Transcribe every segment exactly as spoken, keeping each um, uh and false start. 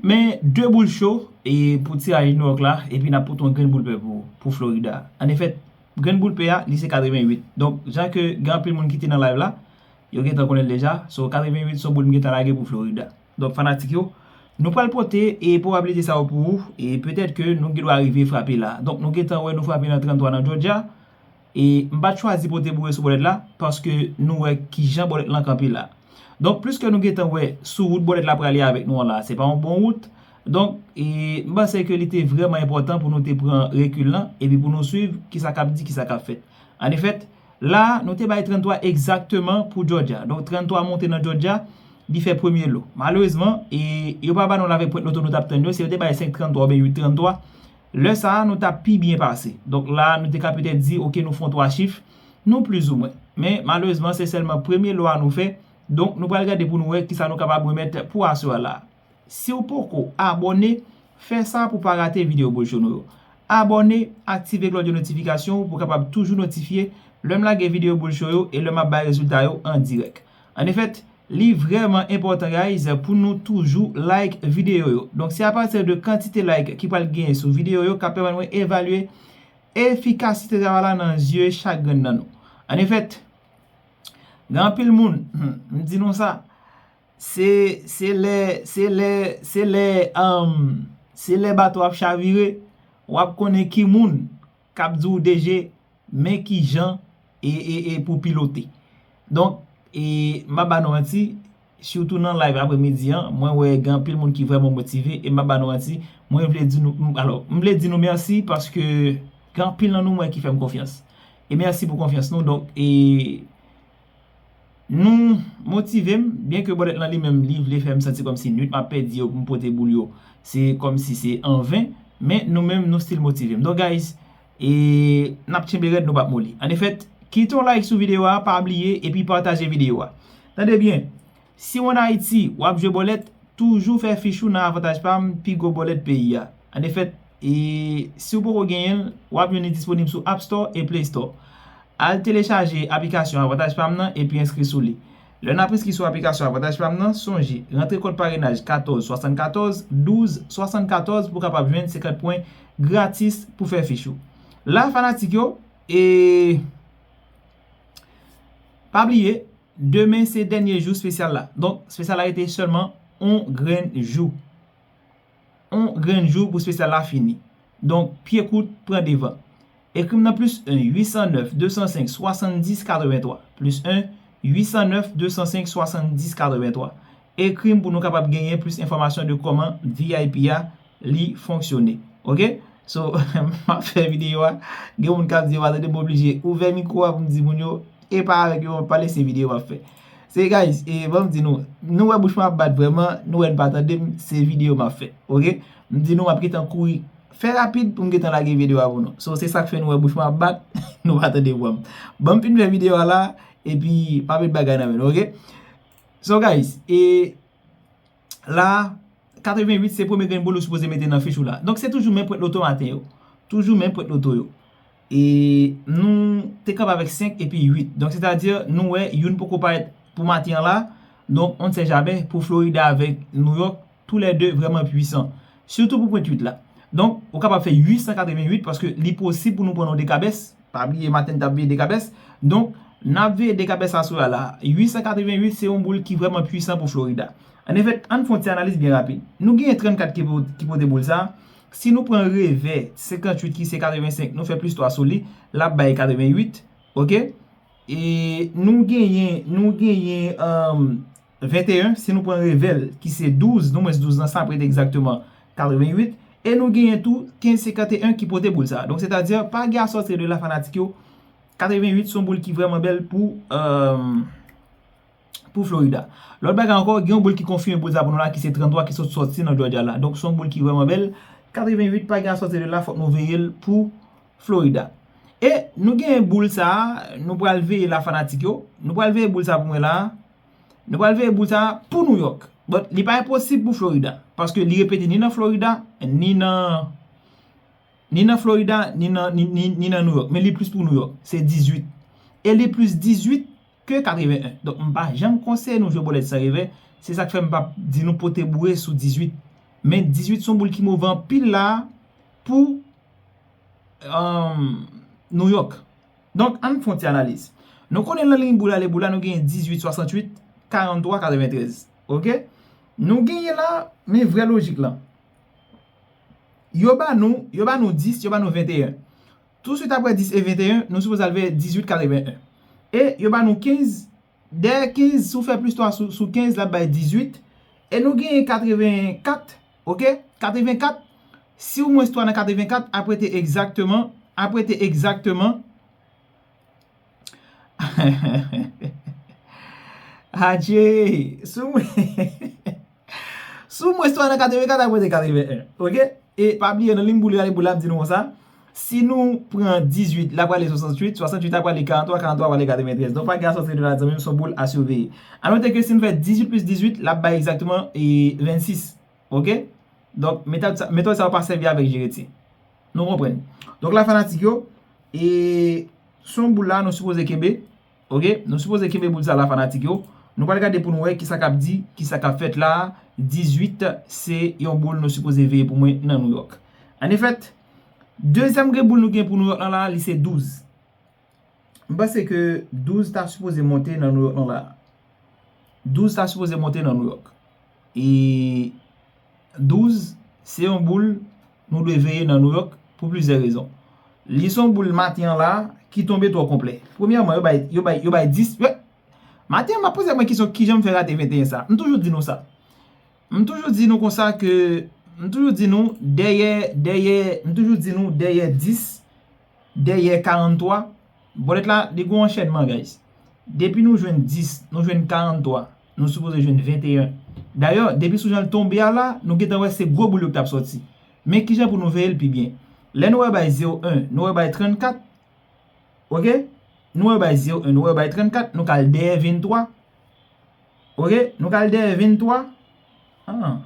Men de boul cho e pou tiraj New York la, epi n ap pote yon grenn boul pè pou, pou Florida. Annefèt, grenn boul pè a, li se katrevenn uit. Donk, jan ke gen anpil moun ki te nan live la, yo gentan konnen l deja. So, katrevenn uit se yon boul m gentan lage pou Florida. Donk, fanatik yo, nou pral pote e pwobabilite sa yo pou ou, e petèt ke nou gen dwa rive frape la. Donk, nou gentan wè nou frape nan tranntwa nan Georgia. E m pa t chwazi pote boure sou bòlèt la, paske nou wè kijan bòlèt lan kanpe la. Donk, pliske nou gentan wè sou wout bòlèt la prale avèk nou an la, se pa yon bon wout. Donk, e, m panse ke li te vrèman enpòtan pou nou te pran rekil lan, epi pou nou swiv kisa k ap di, kisa k ap fèt. Annefèt, la, nou te bay tranntwa egzakteman pou Georgia. Donk, tranntwa monte nan Georgia, li fè premye lo. Malerezman, e, yo pa ba nou l avèk pwent loto nou t ap tann yo, si yo te bay senk tranntwa oubyen uit tranntwa, lè sa a, nou t ap pi byen pase. Donk la, nou te ka petèt di, oke, nou fè yon twa chif, nou plizoumwen. Men, malerezman, se sèlman premye lo a nou fè. Donk, nou pral gade pou nou wè kisa nou kapab remèt pou aswè a la. Si w poko abòne, fè sa pou pa rate videyo boul cho nou yo. Abòne, aktive klòch de notifikasyon pou w kapab toujou notifye lè m lage videyo boul cho yo e lè m ap bay rezilta yo an dirèk. Annefèt, li vrèman enpòtan, guys, pou nou toujou like videyo yo. Donk, se apati de kantite like ki pral genyen sou videyo yo k ap pèmèt mwen evalye efikasite travay la nan zye chak grenn nan nou. Annefèt, gen anpil moun, hmm, m di nou sa, se, se lè, se lè, se lè, um, se lè bato ap chavire, w ap konnen ki moun k ap di w D J, men ki jan e, e, e pou pilote. Donk, e, m pa ba nou manti, sitou nan live apremidi an, mwen wè gen anpil moun ki vrèman motive, e m pa ba nou manti, mwen vle di nou, m, alò, m vle di nou mèsi paske gen anpil nan nou mwen ki fè m konfyans. E mèsi pou konfyans nou. Donk, e, nou motive m, byen ke bòlèt lan li menm, li vle fè m santi kòmsi nwit m ap pèdi yo pou m pote boul yo, se kòmsi se anven, men nou menm, nou still motive m. Donk, guys, e n ap tchenbe rèd, nou p ap moli. Annefèt, kite yon like sou videyo a, pa bliye, epi pataje videyo a. Tande byen, si w ann Ayiti, w ap jwe bòlèt, toujou fè fich ou nan Avantaj Pam, pi gwo bòlèt peyi a. Annefèt, e si w poko genyen l, w ap jwenn li disponib sou App Store e Play Store. Al telechaje aplikasyon Avantaj Pam nan epi enskri sou li. Lè n ap enskri sou aplikasyon Avantaj Pam nan, sonje, rantre kòd parenaj katòz swasann katòz, douz swasann katòz pou w kapab jwenn senkant pwen gratis pou fè fich ou. La, fanatik yo, e pa bliye, demen se dènye jou espesyal la. Donk, espesyal la rete sèlman yon grenn jou. Yon grenn jou pou espesyal la fini. Donk, pye kout pran devan. Ekri m nan plis en, uit san nèf, de san senk, swasanndis, katrevenntwa. Plis en, uit san nèf, de san senk, swasanndis, katrevenntwa. Ekri m pou nou kapab genyen plis enfòmasyon de kòman V I P a li fonksyone. Oke? So, m ap fè videyo a. Gen moun k ap di yo pa tande m oblije ouvè mikwo a pou m di moun yo, e pa avèk yo m ap pale, se videyo m ap fè. Se guys, e ban m di nou, nou wè bouch mwen ap bat vrèman, nou wè n pa tande m, se videyo m ap fè. Oke? M di nou m ap gentan kouri fè rapid pou m gentan lage videyo a pou nou. So, se sa k fè nou wè bouch mwen ap bat, nou pa tande vwa m. Ban m fin fè videyo a la, epi pa met bagay nan men nou, oke? So guys, e la, katrevenn uit se premye grenn boul ou sipoze mete nan fich ou la. Donk, se toujou menm pwent loto maten yo. Toujou menm pwent loto yo. E nou te kanpe avèk senk epi uit. Donk, sètadi, nou wè youn poko parèt pou maten an la. Donk, on ne sait jamais pou Florida avèk New York, toulède vrèman pwisan. Sitou pou pwent uit la. Donk, ou kapab fè uit san katrevenn uit paske li posib pou nou pran yon dekabès. Pa bliye maten n t ap veye dekabès. Donk, n ap veye dekabès aswè a la. Uit san katrevenn uit se yon boul ki vrèman pwisan pou Florida. Annefèt, ann fè yon ti analiz byen rapid. Nou genyen trannkat ki po-, ki pote boul sa. Si nou pran revè senkant uit ki se katrevenn senk, nou fè plis twa sou li, l ap bay katrevenn uit. Oke? E nou genyen, nou genyen, um, venteyen, si nou pran revè l, ki se douz, nou mwens douz nan sa, prete egzakteman katrevenn uit. E nou genyen tou kenz senkanteyen ki pote boul sa. Donk, sètadi, pa gen asòti de la fanatik yo. Katrevenn uit se yon boul ki vrèman bèl pou, um, pou Florida. Lòt bagay ankò, gen yon boul ki konfime boul sa pou nou la, ki se tranntwa ki sot sòti nan Georgia la. Donk, se yon boul ki vrèman bèl. Katrevenn uit, pa gen asòti de la, fòk nou veye l pou Florida. E nou gen boul sa a, nou pral veye la fanatik yo. Nou pral veye boul sa pou mwen la. Nou pral veye boul sa a pou New York. But li pa enposib pou Florida. Paske li repete ni nan Florida, ni nan, ni nan Florida, ni nan, ni, ni, ni nan New York. Men li plis pou New York. Se dizuit. E li plis dizuit ke katrevenn en. Donk, m pa janm konseye nou jwe bòlèt san revè. Se sa k fè m p ap di nou pote boure sou dizuit. Men dizuit se yon boul ki move anpil la pou um, New York. Donk, ann fè yon ti analiz. Nou konnen nan liy boul ale boul la, nou genyen dizuit, swasantuit, karanntwa, katreventrèz. Oke? Nou genyen la, men vrè lojik lan. Yo ba nou, yo ba nou dis, yo ba nou venteyen. Touswit apre dis e venteyen, nou sipoze al vè dizuit, katrevennen. E yo ba nou kenz, dèyè kenz, si w fè plis twa sou, sou kenz, l ap bay dizuit. E nou genyen katrevenkat, oke? Katrevenkat, si w mwens twa nan katrevenkat, ap rete egzakteman, ap rete egzakteman. Adje, si w mwens, si w mwens twa nan katrevenkat, ap rete katrevennen, oke? E pa bliye, nan liy boul ale boul la, m di nou konsa, si nou pran dizuit, l ap prale swasantuit, swasantuit ap prale karanntwa, karanntwa ap prale katreventrèz. Donk, pa gen asòse de la zanmi m, se yon boul a siveye. Ann note ke si n fè dizuit plis dizuit, l ap bay egzakteman e vennsis. Oke? Donk, metòd sa, metòd sa yo pa sèvi avèk Jereti. Nou konprann. Donk, la fanatik yo, e se yon boul la, nou sipoze kenbe. Oke? Nou sipoze kenbe boul sa la, fanatik yo. Nou pral gade pou nou wè kisa k ap di, kisa k ap fèt la. Dizuit, se yon boul nou sipoze veye pou mwen nan New York. Anefèt, dezyèm grenn boul nou gen pou New York lan la, li se douz. M panse ke douz ta sipoze monte nan New York lan la. Douz ta sipoze monte nan New York. E douz, se yon boul nou dwe veye nan New York pou plizyè rezon. Li se yon boul maten an la ki tonbe twò konplè. Premyèman, yo bay, yo bay, yo bay dis. Yo, maten an, m ap poze mwen kesyon, kijan m fè rate venteyen sa? M toujou di nou sa. M toujou di nou konsa ke, m toujou di nou, dèyè, dèyè, m toujou di nou, dèyè dis, dèyè karanntwa, bòlèt la, li gon anchènman, guys. Depi nou jwenn dis, nou jwenn karanntwa, nou sipoze jwenn venteyen. Dayè, depi sou jan l tonbe a la, nou gentan wè se gwo boul yo k t ap sòti. Men kijan pou nou veye l pi byen. Lè nou wè bay zewo en, nou wè bay trannkat, oke? Nou wè bay zewo en, nou wè bay trannkat, nou ka al dèyè venntwa. Oke? Nou ka al dèyè venntwa. Ah.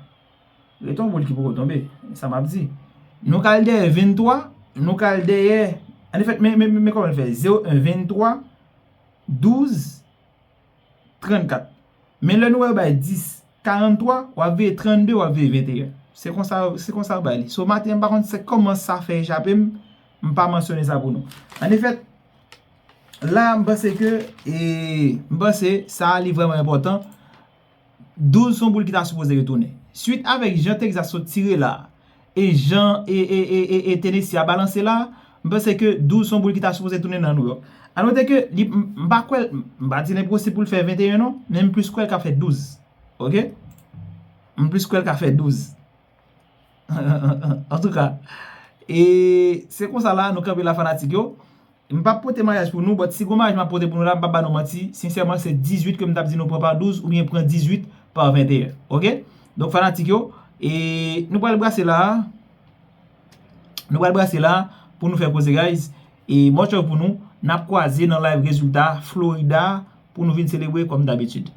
Rete yon boul ki poko tonbe. Sa m ap di. Nou ka al dèyè venntwa, nou ka al dèyè. Anefèt, men, men, men, men kòman l fè? Zewo en, venntwa, douz, trannkat. Men lè nou wè yo bay dis, karanntwa, w ap veye trannde, w ap veye venteyen. Se konsa, se konsa yo bay li. So, maten an, m pa konn se kòman sa fè echape m, m pa mansyone sa pou nou. Anefèt, la, m panse ke, e, m panse sa a, li vrèman enpòtan. Douz se yon boul ki ta sipoze retounen. Swit avèk jan Texas sot tire la, e jan, e, e, e, e, e Tennessee a balanse la, m panse ke douz se yon boul ki ta sipoze tounen nan New York. Ann note ke li, m, m pa kwè l, m pa di l enposib pou l fè venteyen non, men m plis kwè l ka fè douz. Oke? M plis kwè l ka fè douz. Antouka, e se konsa la nou kanpe la fanatik yo. M p ap pote maryaj pou nou, but si gon maryaj m ap pote pou nou la, m p ap ba nou manti, sensèman se dizuit ke m t ap di nou pran pa douz oubyen pran dizuit pa venteyen. Oke? Donk fanatik yo, e nou pral brase la a. Nou pral brase la a pou nou fè koze, guys. E much love pou nou. N ap kwaze nan live rezilta Florida pou nou vin selebre kòm dabitid.